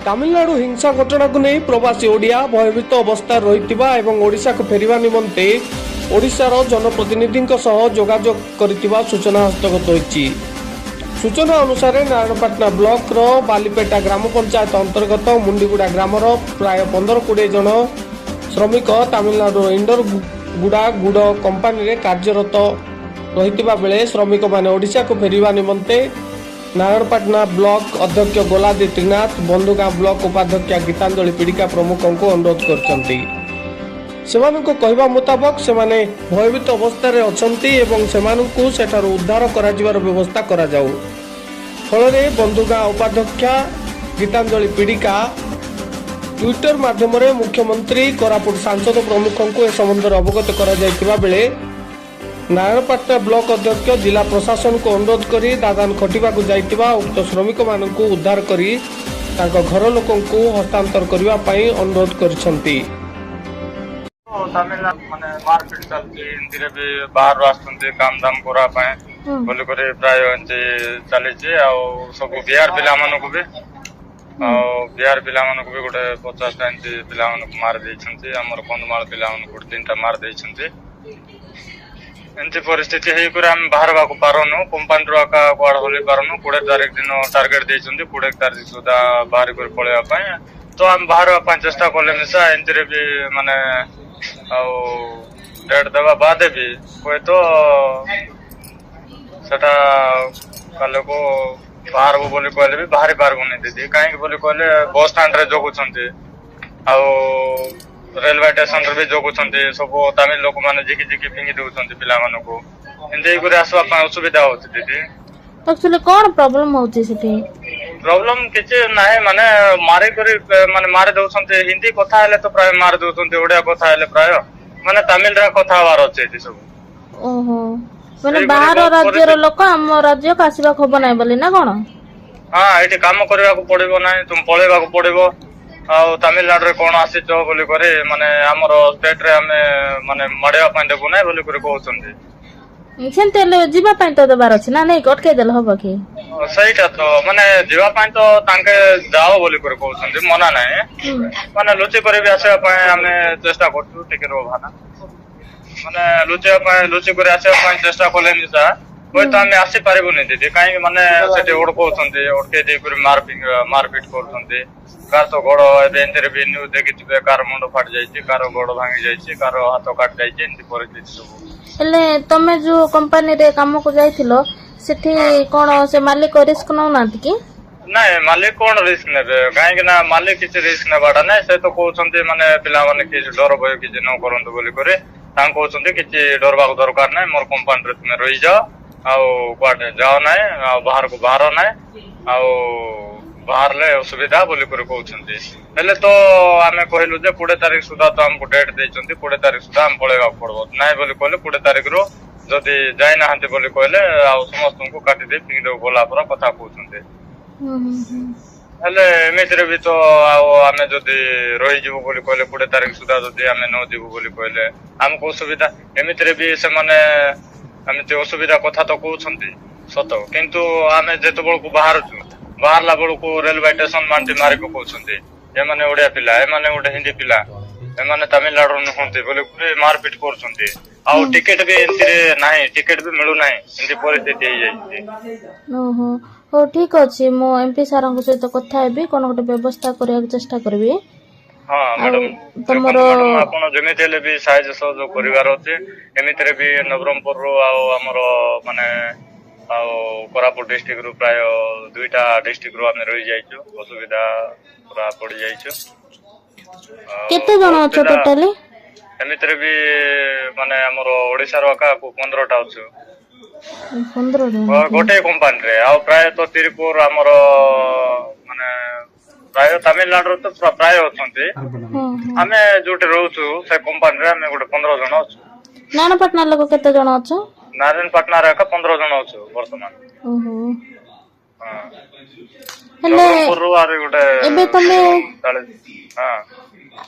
ତାମିଲନାଡୁ ହିଂସା ଘଟଣାକୁ ନେଇ ପ୍ରବାସୀ ଓଡ଼ିଆ ଭୟଭୀତ ଅବସ୍ଥାରେ ରହିଥିବା ଏବଂ ଓଡ଼ିଶାକୁ ଫେରିବା ନିମନ୍ତେ ଓଡ଼ିଶାର ଜନପ୍ରତିନିଧିଙ୍କ ସହ ଯୋଗାଯୋଗ କରିଥିବା ସୂଚନା ହସ୍ତଗତ ହୋଇଛି। ସୂଚନା ଅନୁସାରେ ନାରାୟଣପାଟଣା ବ୍ଲକର ବାଲିପେଟା ଗ୍ରାମ ପଞ୍ଚାୟତ ଅନ୍ତର୍ଗତ ମୁଣ୍ଡିଗୁଡ଼ା ଗ୍ରାମର ପ୍ରାୟ 15-20 ଜଣ ଶ୍ରମିକ ତାମିଲନାଡୁର ଇଣ୍ଡରଗୁଡ଼ା ଗୁଡ଼ କମ୍ପାନୀରେ କାର୍ଯ୍ୟରତ ରହିଥିବା ବେଳେ ଶ୍ରମିକମାନେ ଓଡ଼ିଶାକୁ ଫେରିବା ନିମନ୍ତେ ନାରାୟଣପାଟଣା ବ୍ଲକ ଅଧ୍ୟକ୍ଷ ଗୋଲାଦି ତ୍ରିନାଥ, ବନ୍ଧୁଗାଁ ବ୍ଲକ ଉପାଧ୍ୟକ୍ଷା ଗୀତାଞ୍ଜଳି ପିଡ଼ିକା ପ୍ରମୁଖଙ୍କୁ ଅନୁରୋଧ କରିଛନ୍ତି। ସେମାନଙ୍କ କହିବା ମୁତାବକ ସେମାନେ ଭୟଭୀତ ଅବସ୍ଥାରେ ଅଛନ୍ତି ଏବଂ ସେମାନଙ୍କୁ ସେଠାରୁ ଉଦ୍ଧାର କରାଯିବାର ବ୍ୟବସ୍ଥା କରାଯାଉ। ଫଳରେ ବନ୍ଧୁଗାଁ ଉପାଧ୍ୟକ୍ଷା ଗୀତାଞ୍ଜଳି ପିଡ଼ିକା ଟ୍ୱିଟର ମାଧ୍ୟମରେ ମୁଖ୍ୟମନ୍ତ୍ରୀ, କୋରାପୁଟ ସାଂସଦ ପ୍ରମୁଖଙ୍କୁ ଏ ସମ୍ବନ୍ଧରେ ଅବଗତ କରାଯାଇଥିବା ବେଳେ ନାରାୟଣପାଟଣା ବ୍ଲକ ଅଧ୍ୟକ୍ଷ ଜିଲ୍ଲା ପ୍ରଶାସନକୁ ଅନୁରୋଧ କରି ଦାଦାନ ଖଟିବାକୁ ଯାଇଥିବା ଉକ୍ତ ଶ୍ରମିକମାନଙ୍କୁ ଉଦ୍ଧାର କରି ତାଙ୍କ ଘର ଲୋକଙ୍କୁ ହସ୍ତାନ୍ତର କରିବା ପାଇଁ ଅନୁରୋଧ କରିଛନ୍ତି। ତାମିଲନାଡୁ ମାନେ ମାରପିଟ ଚାଲିଛି। ଏମିତିରେ ବି ବାହାରୁ ଆସୁଛନ୍ତି କାମ ଦାମ କରିବା ପାଇଁ ବୋଲିକରି ପ୍ରାୟ ଏମିତି ଚାଲିଛି। ଆଉ ସବୁ ବିହାର ପିଲାମାନଙ୍କୁ ବି, ଆଉ ବିହାର ପିଲାମାନଙ୍କୁ ବି ଗୋଟେ 50ଟା ଏମିତି ପିଲାମାନଙ୍କୁ ମାରି ଦେଇଛନ୍ତି। ଆମର କନ୍ଧମାଳ ପିଲାମାନଙ୍କୁ ଗୋଟେ ତିନିଟା ମାରି ଦେଇଛନ୍ତି। ଏମିତି ପରିସ୍ଥିତି ହେଇକରି ଆମେ ବାହାରିବାକୁ ପାରୁନୁ। କମ୍ପାନୀରୁ ଏକା କୁଆଡେ ହଲି ପାରୁନୁ। 20 ତାରିଖ ଦିନ ଟାର୍ଗେଟ ଦେଇଛନ୍ତି, 20 ତାରିଖ ସୁଦ୍ଧା ବାହାରି କରି ପଳେଇବା ପାଇଁ। ତ ଆମେ ବାହାରିବା ପାଇଁ ଚେଷ୍ଟା କଲେ ମିଶା ଏମିତିରେ ବି ମାନେ ଆଉ ଡେଟ୍ ଦେବା ବାଦେ ବି ହୁଏତ ସେଟା କାଲିକୁ ବାହାରବୁ ବୋଲି କହିଲେ ବି ବାହାରି ପାରିବୁନି ଦିଦି। କାହିଁକି ବୋଲି କହିଲେ ବସ୍ ଷ୍ଟାଣ୍ଡରେ ଜଗୁଛନ୍ତି ଆଉ ରେଲୱେ ଷ୍ଟେସନରେ ବି ଜଗୁଛନ୍ତି। ସବୁ ତାମିଲ ଲୋକମାନେ ଝିକି ଝିକି ଫିଙ୍ଗି ଦଉଛନ୍ତି ପିଲାମାନଙ୍କୁ। ଏମିତି ହେଇକରି ଆସିବା ପାଇଁ ଅସୁବିଧା ହଉଛି ଦିଦି। ଆକ୍ଚୁଆଲି କଣ ପ୍ରୋବ୍ଲେମ ହଉଛି ସେଠି? ପ୍ରୋବ୍ଲେମ କିଛି ନାହିଁ, ମାନେ ମାରି କରି ମାନେ ମାରି ଦଉଛନ୍ତି। ହିନ୍ଦୀ କଥା ହେଲେ ତ ପ୍ରାୟ ମାରି ଦଉଛନ୍ତି। ଓଡିଆ କଥା ହେଲେ ପ୍ରାୟ ମାନେ ତାମିଲରେ କଥା ହବାର ଅଛି ଏଠି ସବୁ। ଓହୋ, ମାନେ ସେଇଭଳି ବାହାର ବହୁତ ରାଜ୍ୟର ଲୋକ ଆମ ରାଜ୍ୟକୁ ଆସିବାକୁ ହବ ନାହିଁ ବୋଲି ନା କଣ? ହଁ, ଏଇଠି କାମ କରିବାକୁ ପଡିବ ନାହିଁ, ତୁମ ପଳେଇବାକୁ ପଡିବ। ଆଉ ତାମିଲନାଡୁରେ କଣ ଆସିଛ ବୋଲି କରି ମାନେ ଆମର ଷ୍ଟେଟ ରେ ଆମେ ମାନେ ମାଡିବା ପାଇଁ ଦେବୁ ନାହିଁ ବୋଲି କରି କହୁଛନ୍ତି। ସେମିତି ହେଲେ ଯିବା ପାଇଁ ତ ଦେବାର ଅଛି ନା ନାଇଁ? ଅଟକେଇ ଦେଲେ ହବ କି? ହଁ, ସେଇଟା ତ ମାନେ ଯିବା ପାଇଁ ତ ତାଙ୍କେ ଯାଅ ବୋଲି କରି କହୁଛନ୍ତି, ମନା ନାହିଁ। ମାନେ ଲୁଚି କରି ବି ଆସିବା ପାଇଁ ଆମେ ଚେଷ୍ଟା କରୁଛୁ। ଟିକେ ରୁହ ଭାନା। ମାନେ ଲୁଚିବା ପାଇଁ, ଲୁଚି କରି ଆସିବା ପାଇଁ ଚେଷ୍ଟା କଲେ ନିଶା ହୁଏତ ଆମେ ଆସିପାରିବୁନି ଦିଦି। କାହିଁକି ମାନେ ସେଠି ଅଟକଉଛନ୍ତି, ଅଟକେଇ ଦେଇକରି ମାରପିଟ କରୁଛନ୍ତି। କାହାର ତ ଗୋଡ, ଏବେ ଏମିତିରେ ବି ନ୍ୟୁଜ ଦେଖିଥିବେ, କାହାର ମୁଣ୍ଡ ଫାଟି ଯାଇଛି, କାହାର ଗୋଡ ଭାଙ୍ଗି ଯାଇଛି, କାହାର ହାତ କାଟି ଯାଇଛି, ଏମିତି ପରିସ୍ଥିତି ସବୁ। ହେଲେ ତମେ ଯୋଉ କମ୍ପାନୀରେ କାମକୁ ଯାଇଥିଲ, ସେଠି କଣ ସେ ମାଲିକ ରିସ୍କ ନଉନାହାନ୍ତି କି? ନାଇଁ, ମାଲିକ କଣ ରିସ୍କ ନେବେ? କାହିଁକି ନା ମାଲିକ କିଛି ରିସ୍କ ନେବାଟା ନାଇଁ। ସେ ତ କହୁଛନ୍ତି ମାନେ ପିଲାମାନେ କିଛି ଡର ଭୟ କିଛି ନ କରନ୍ତୁ ବୋଲି କରି ତାଙ୍କୁ କହୁଛନ୍ତି, କିଛି ଡରବାକୁ ଦରକାର ନାହିଁ, ମୋର କମ୍ପାନୀରେ ତୁମେ ରହିଯାଅ ଆଉ କୁଆଡେ ଯାଅ ନାହିଁ ଆଉ ବାହାରକୁ ବାହାର ନାହିଁ ଆଉ ବାହାରିଲେ ଅସୁବିଧା ବୋଲି କରି କହୁଛନ୍ତି। ହେଲେ ତ ଆମେ କହିଲୁ ଯେ 20 ତାରିଖ ସୁଦ୍ଧା ତ ଆମକୁ ଡେଟ୍ ଦେଇଛନ୍ତି, 20 ତାରିଖ ସୁଦ୍ଧା ଆମେ ପଳେଇବାକୁ ପଡିବ। ନାଇଁ ବୋଲି କହିଲେ 20 ତାରିଖରୁ ଯଦି ଯାଇନାହାନ୍ତି ବୋଲି କହିଲେ ଆଉ ସମସ୍ତଙ୍କୁ କାଟିଦେଇ ଫିଙ୍ଗିଦେବୁ ଗଲା ପରେ କଥା କହୁଛନ୍ତି। ହୁଁ ହୁଁ ହୁଁ ହେଲେ ଏମିତିରେ ବି ତ ଆଉ ଆମେ ଯଦି ରହିଯିବୁ ବୋଲି କହିଲେ, 20 ତାରିଖ ସୁଦ୍ଧା ଯଦି ଆମେ ନ ଯିବୁ ବୋଲି କହିଲେ ଆମକୁ ଅସୁବିଧା। ଏମିତିରେ ବି ସେମାନେ ଏମିତି ଅସୁବିଧା କଥା ତ କହୁଛନ୍ତି ସତ, କିନ୍ତୁ ଆମେ ଯେତେବେଳକୁ ବାହାରୁଛୁ, ବାହାରିଲା ବେଳକୁ ରେଲୱେ ଷ୍ଟେସନ ମାଣ୍ଟି ମାରି ପକଉଛନ୍ତି। ଏମାନେ ଓଡିଆ ପିଲା, ଏମାନେ ଗୋଟେ ହିନ୍ଦୀ ପିଲା, ଏମାନେ ତାମିଲନାଡୁରୁ ନୁହନ୍ତି ବୋଲି ମାରପିଟ କରୁଛନ୍ତି। ଆଉ ଟିକେଟ ବି ଏମିତିରେ ନାହିଁ, ଟିକେଟ ବି ମିଳୁନାହିଁ। ଏମିତି ପରିସ୍ଥିତି ହେଇଯାଇଛି। ଓହୋ, ହଉ ଠିକ ଅଛି। ମୁଁ ଏମପି ସାରଙ୍କ ସହିତ କଥା ହେବି, କଣ ଗୋଟେ ବ୍ୟବସ୍ଥା କରିବାକୁ ଚେଷ୍ଟା କରିବି। ହଁ। ଆଉ ମ୍ୟାଡାମ, ତମର ଦେଖନ୍ତୁ ମ୍ୟାଡାମ, ଆପଣ ଯେମିତି ହେଲେ ବି ସାହାଯ୍ୟ ସହଯୋଗ କରିବାର ଅଛି। ଏମିତିରେ ବି ନବରଙ୍ଗପୁରରୁ ଆଉ ଆମର ମାନେ ଆଉ କୋରାପୁଟ ଡିଷ୍ଟ୍ରିକ୍ଟ ରୁ ପ୍ରାୟ ଦୁଇଟା ଡିଷ୍ଟ୍ରିକ୍ଟ ରୁ ଆମେ ରହିଯାଇଛୁ, ଅସୁବିଧା ପୁରା ପଡିଯାଇଛୁ। ଆଉ କେତେ ଜଣ ବହୁତ ଅଛ ପିଲା ଟୋଟାଲି? ଏମିତିରେ ବି ମାନେ ଆମର ଓଡିଶାର ଏକା 15ଟା ଅଛୁ। 15 ଜଣ କି? ଗୋଟେ କମ୍ପାନୀରେ। ଆଉ ପ୍ରାୟତଃ ତିରୁପୁର ଆମର ମାନେ ପ୍ରାୟ ତାମିଲନାଡୁରୁ ତ ପ୍ରାୟ ଅଛନ୍ତି। ହଁ ହଁ ଆମେ ଯୋଉଠି ରହୁଛୁ ସେ କମ୍ପାନୀରେ ଆମେ ଗୋଟେ 15 ଜଣ ଅଛୁ। ନାରାୟଣପାଟଣା ଲୋକ କେତେ ଜଣ ଅଛ? ନାରାୟଣପାଟଣାରେ ଏକା 15 ଜଣ ଅଛୁ ବର୍ତ୍ତମାନ। ଓହୋ। ହଁ। ହେଲେ ନବରଙ୍ଗପୁରରୁ ଆହୁରି ଗୋଟେ ଏବେ ତମେ 40, ହଁ।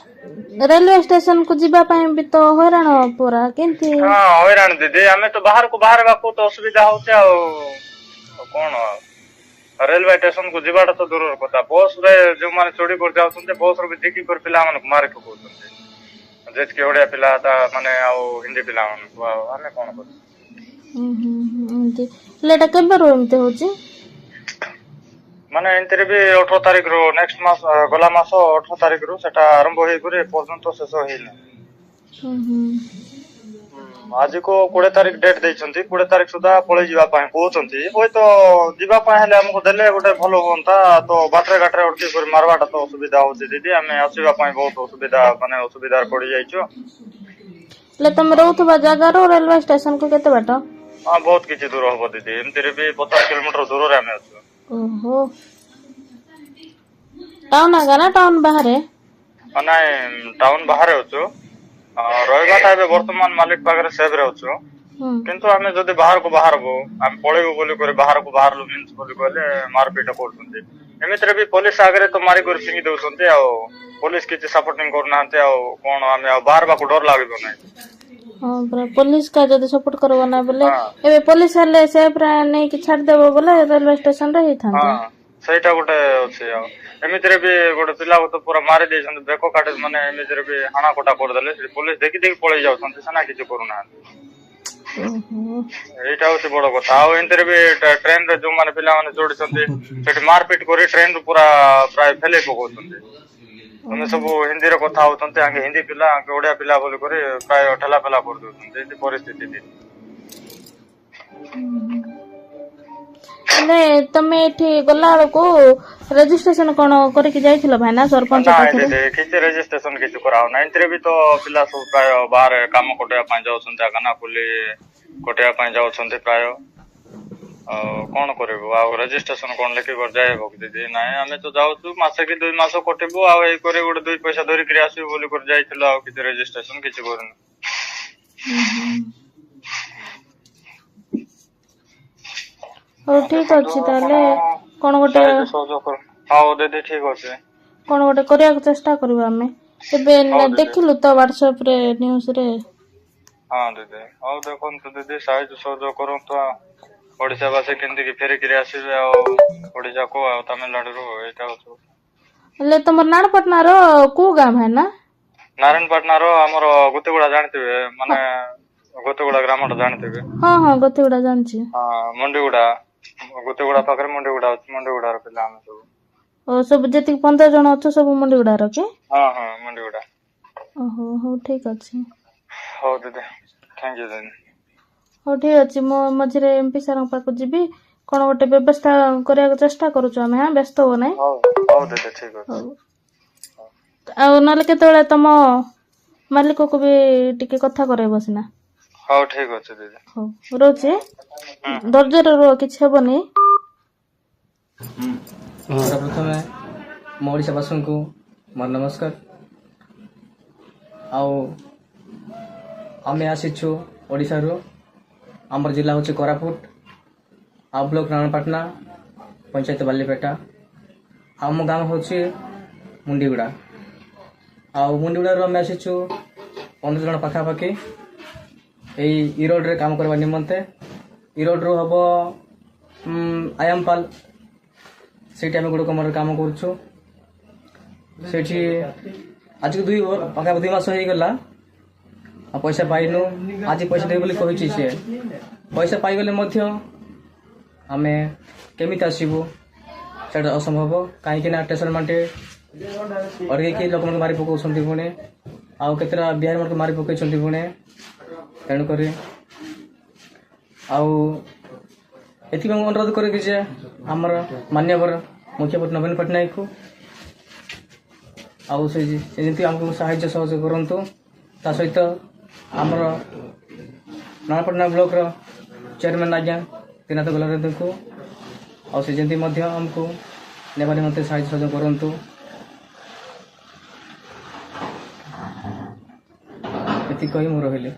ରେଲୱେ ଷ୍ଟେସନ କୁ ଯିବା ପାଇଁ ବି ତ ହଇରାଣ ପୁରା କେମିତି? ହଁ, ହଇରାଣ ଦିଦି। ଆମେ ତ ବାହାରକୁ ବାହାରିବାକୁ ତ ଅସୁବିଧା ହଉଛି ଆଉ ଆଉ କଣ ଆଉ। ରେଲୱେ ଷ୍ଟେସନ କୁ ଯିବାଟା ତ ଦୂରର କଥା, ବସ ରେ ଯୋଉମାନେ ଚଢି କରି ଯାଉଛନ୍ତି ବସ ରୁ ବି ଝିକି କରି ପିଲାମାନଙ୍କୁ ମାରି ପକଉଛନ୍ତି, ଯେତିକି ଓଡିଆ ପିଲା ତା ମାନେ ଆଉ ହିନ୍ଦୀ ପିଲାମାନଙ୍କୁ। ଆଉ ଆମେ କଣ କରିବୁ? ହୁଁ ହୁଁ ହୁଁ, ଏମିତି ହେଲେ ଏଇଟା କେବେରୁ ଏମିତି ହଉଛି? ମାନେ ଏମିତିରେ ବି 18 ତାରିଖରୁ ନେକ୍ସଟ ମାସ, ଗଲା ମାସ 18 ତାରିଖରୁ ସେଟା ଆରମ୍ଭ ହେଇକରି ଏପର୍ଯ୍ୟନ୍ତ ଶେଷ ହେଇନି। ହୁଁ ହୁଁ ଆଜିକୁ 20 ତାରିଖ ଡେଟ୍ ଦେଇଛନ୍ତି, 20 ତାରିଖ ସୁଦ୍ଧା ପଳେଇ ଯିବା ପାଇଁ କହୁଛନ୍ତି। ହୁଏତ ଯିବା ପାଇଁ ହେଲେ ଆମକୁ ଦେଲେ ଗୋଟେ ଭଲ ହୁଅନ୍ତା। ତ ବାଟରେ ଘାଟରେ ଅଟକି କରି ମାରବାଟା ତ ଅସୁବିଧା ହଉଛି ଦିଦି। ଆମେ ଆସିବା ପାଇଁ ବହୁତ ଅସୁବିଧା, ମାନେ ଅସୁବିଧାରେ ପଡିଯାଇଛୁ। ହେଲେ ତମେ ରହୁଥିବା ଜାଗାରୁ ରେଲୱେ ଷ୍ଟେସନ କୁ କେତେ ବାଟ? ହଁ, ବହୁତ କିଛି ଦୂର ହବ ଦିଦି। ଏମିତିରେ ବି 50 କିଲୋମିଟର ଦୂରରେ ଆମେ ଅଛୁ। ଓହୋ, ଟାଉନ ଆଗା ନା ଟାଉନ ବାହାରେ? ନାଇଁ, ଟାଉନ ବାହାରେ ଅଛୁ। ରହିବାଟା ଏବେ ବର୍ତ୍ତମାନ ମାଲିକ ପାଖରେ ସେଭ୍ ରେ ଅଛୁ। ହୁଁ କିନ୍ତୁ ଆମେ ଯଦି ବାହାରକୁ ବାହାରବୁ, ଆମେ ପଳେଇବୁ ବୋଲି କରି ବାହାରକୁ ବାହାରିଲୁ ମିନ୍ସ ବୋଲି କହିଲେ ମାରପିଟ କରୁଛନ୍ତି। ଏମିତିରେ ବି ପୋଲିସ ଆଗରେ ତ ମାରିକରି ଫିଙ୍ଗି ଦଉଛନ୍ତି, ଆଉ ପୋଲିସ କିଛି ସପୋର୍ଟିଂ କରୁନାହାନ୍ତି। ଆଉ କଣ, ଆମେ ଆଉ ବାହାରିବାକୁ ଡର ଲାଗିବ ନାହିଁ। ହଁ ପରା, ପୋଲିସ କା ଯଦି ସପୋର୍ଟ କରିବ ନା ବୋଲେ ହଁ। ଏବେ ପୋଲିସ ହେଲେ ସେ ପୁରା ନେଇକି ଛାଡିଦେବ ବୋଲେ ରେଲୱେ ଷ୍ଟେସନ ରେ ହେଇଥାନ୍ତା। ସେଇଟା ଗୋଟେ ଅଛି। ଆଉ ଏମିତିରେ ବି ଗୋଟେ ପିଲାକୁ ତ ପୁରା ମାରି ଦେଇଛନ୍ତି, ବେକ କାଟି, ମାନେ ଏମିତିରେ ବି ହାଣା କଟା କରିଦେଲେ। ସେଠି ପୋଲିସ ଦେଖି ଦେଖି ପଳେଇ ଯାଉଛନ୍ତି, ସେନା କିଛି କରୁନାହାନ୍ତି। ଓହୋ। ଏଇଟା ହଉଛି ବଡ କଥା। ଆଉ ଏମିତିରେ ବି ଟ୍ରେନ ରେ ଯୋଉମାନେ ପିଲାମାନେ ଚଢିଛନ୍ତି, ସେଠି ମାରପିଟ କରି ଟ୍ରେନ ରୁ ପୁରା ପ୍ରାୟ ଫେଲେଇ ପକଉଛନ୍ତି। ତମେ ସବୁ ହିନ୍ଦୀରେ କଥା ହଉଛନ୍ତି, ଆଙ୍କେ ହିନ୍ଦୀ ପିଲା, ଆଙ୍କେ ଓଡିଆ ପିଲା ବୋଲି କରି ପ୍ରାୟ ଠେଲା ପେଲା କରିଦଉଛନ୍ତି। ଏମିତି ପରିସ୍ଥିତି ଦିଦି। ହେଲେ ତମେ ଏଠି ଗଲା ବେଳକୁ ରେଜିଷ୍ଟ୍ରେସନ କଣ କରିକି ଯାଇଥିଲ ଭାଇନା ସରପଞ୍ଚ ନାଇଁ ପାଖରେ? ଦିଦି, କିଛି ରେଜିଷ୍ଟ୍ରେସନ କିଛି କରାହଉନାହିଁ। ଏମିତିରେ ବି ତ ପିଲା ସବୁ ପ୍ରାୟ ବାହାରେ କାମ କଟେଇବା ପାଇଁ ଯାଉଛନ୍ତି, ଆକା ନା କୁଲି କଟେଇବା ପାଇଁ ଯାଉଛନ୍ତି ପ୍ରାୟ। ଆଉ କଣ କରିବୁ? ଆଉ ରେଜିଷ୍ଟ୍ରେସନ କଣ ଲେଖିକି ଯାଇ ହବ କି ଦିଦି? ନାଇଁ, ଆମେ ତ ଯାଉଛୁ ମାସେ କି 2 ମାସ କଟିବୁ ଆଉ ଏଇ କରି ଗୋଟେ 2 ପଇସା ଧରିକିରି ଆସିବୁ ବୋଲି କରି ଯାଇଥିଲୁ। ଆଉ କିଛି ରେଜିଷ୍ଟ୍ରେସନ କିଛି କରିନୁ। ହଉ, ଠିକ ଅଛି। ତାହେଲେ କଣ ଗୋଟେ ସାହାଯ୍ୟ ସହଯୋଗ କର। ହଉ ଦିଦି, ଠିକ ଅଛି। କଣ ଗୋଟେ କରିବାକୁ ଚେଷ୍ଟା କରିବା ଆମେ ଏବେ। ହଉ ଦିଦି। ଦେଖିଲୁ ତ ହ୍ୱାଟ୍ସଆପ ରେ ନ୍ୟୁଜ ରେ। ହଁ ଦିଦି, ହଉ ଦେଖନ୍ତୁ ଦିଦି, ସାହାଯ୍ୟ ସହଯୋଗ କରନ୍ତୁ ଆଉ ଓଡିଶାବାସୀ କେମିତିକି ଫେରିକିରି ଆସିବେ ଆଉ ଓଡିଶାକୁ ଆଉ ତାମିଲନାଡୁରୁ, ଏଇଟା ହଉଛି। ହେଲେ ତମର ନାରାୟଣପାଟଣା ର କୋଉ ଗାଁ ଭାଇନା? ନାରାୟଣପାଟଣା ର ଆମର ଗୋତିଗୁଡା ଜାଣିଥିବେ, ମାନେ ଗୋତିଗୁଡା ଗ୍ରାମଟା ଜାଣିଥିବେ। ହଁ ହଁ, ଗତିଗୁଡା ଜାଣିଛି। ହଁ, ମଣ୍ଡିଗୁଡା, ଗୋତିଗୁଡା ପାଖରେ ମଣ୍ଡିଗୁଡା ଅଛି, ମଣ୍ଡିଗୁଡାର ପିଲା ଆମେ ସବୁ। ଓ, ସବୁ ଯେତିକି 15 ଜଣ ଅଛ ସବୁ ମଣ୍ଡିଗୁଡାର କି? ହଁ ହଁ, ମଣ୍ଡିଗୁଡା। ଓହୋ, ହଉ ଠିକ ଅଛି। ହଉ ଦିଦି, thank you ଦିଦି। ହଉ ଠିକ ଅଛି, ମୁଁ ମଝିରେ ଏମପି ସାରଙ୍କ ପାଖକୁ ଯିବି, କଣ ଗୋଟେ ବ୍ୟବସ୍ଥା କରିବାକୁ ଚେଷ୍ଟା କରୁଛୁ ଆମେ। ହଁ, ବ୍ୟସ୍ତ ହୁଅ ନାହିଁ। ହଉ ହଉ ଦିଦି, ଠିକ ଅଛି। ହଉ, ଆଉ ନହେଲେ କେତେବେଳେ ତମ ମାଲିକକୁ ବି ଟିକେ କଥା କରାଇବ ସିନା। ହଉ, ଠିକ ଅଛି ଦିଦି। ହଉ, ରହୁଛି। ଧୈର୍ଯ୍ୟରେ ରୁହ, କିଛି ହେବନି। ସର୍ବପ୍ରଥମେ ମୋ ଓଡ଼ିଶାବାସୀଙ୍କୁ ମୋର ନମସ୍କାର। ଆଉ ଆମେ ଆସିଛୁ ଓଡ଼ିଶାରୁ, ଆମର ଜିଲ୍ଲା ହେଉଛି କୋରାପୁଟ, ଆଉ ବ୍ଲକ ନାରାୟଣପାଟଣା, ପଞ୍ଚାୟତ ବାଲିପେଟା, ଆଉ ଆମ ଗାଁ ହେଉଛି ମୁଣ୍ଡିଗୁଡ଼ା। ଆଉ ମୁଣ୍ଡିଗୁଡ଼ାରୁ ଆମେ ଆସିଛୁ 15 ଜଣ ପାଖାପାଖି ଏଇ ଇରୋଡ଼ରେ କାମ କରିବା ନିମନ୍ତେ। ଇରୋଡ଼ରୁ ହେବ ଆୟାମପାଲ, ସେଇଠି ଆମେ ଗୋଟେ କମ୍ପାନୀରେ କାମ କରୁଛୁ। ସେଇଠି ଆଜିକୁ ଦୁଇ ପାଖାପାଖି 2 ମାସ ହେଇଗଲା, ଆଉ ପଇସା ପାଇନୁ। ଆଜି ପଇସା ଦେବେ ବୋଲି କହିଛି ସିଏ। ପଇସା ପାଇଗଲେ ମଧ୍ୟ ଆମେ କେମିତି ଆସିବୁ? ସେଇଟା ଅସମ୍ଭବ, କାହିଁକି ନା ଷ୍ଟେସନ ମାଣ୍ଟି ଅଟକେଇକି ଲୋକମାନଙ୍କୁ ମାରି ପକାଉଛନ୍ତି ପୁଣି, ଆଉ କେତେଟା ବିହାରୀମାନଙ୍କୁ ମାରି ପକାଇଛନ୍ତି ପୁଣି। ତେଣୁକରି ଆଉ ଏଥିପାଇଁ ମୁଁ ଅନୁରୋଧ କରିବି ଯେ ଆମର ମାନ୍ୟବର ମୁଖ୍ୟମନ୍ତ୍ରୀ ନବୀନ ପଟ୍ଟନାୟକକୁ ଆଉ ସେ ଯେମିତି ଆମକୁ ସାହାଯ୍ୟ ସହଯୋଗ କରନ୍ତୁ। ତା ସହିତ ଆମର ନାରାୟଣପାଟଣା ବ୍ଲକର ଚେୟାରମ୍ୟାନ୍ ଆଜ୍ଞା ତ୍ରିନାଥ ଗଲାରଙ୍କୁ, ଆଉ ସେ ଯେମିତି ମଧ୍ୟ ଆମକୁ ନେବା ନିମନ୍ତେ ସାହାଯ୍ୟ ସହଯୋଗ କରନ୍ତୁ। ଏତିକି କହି ମୁଁ ରହିଲି।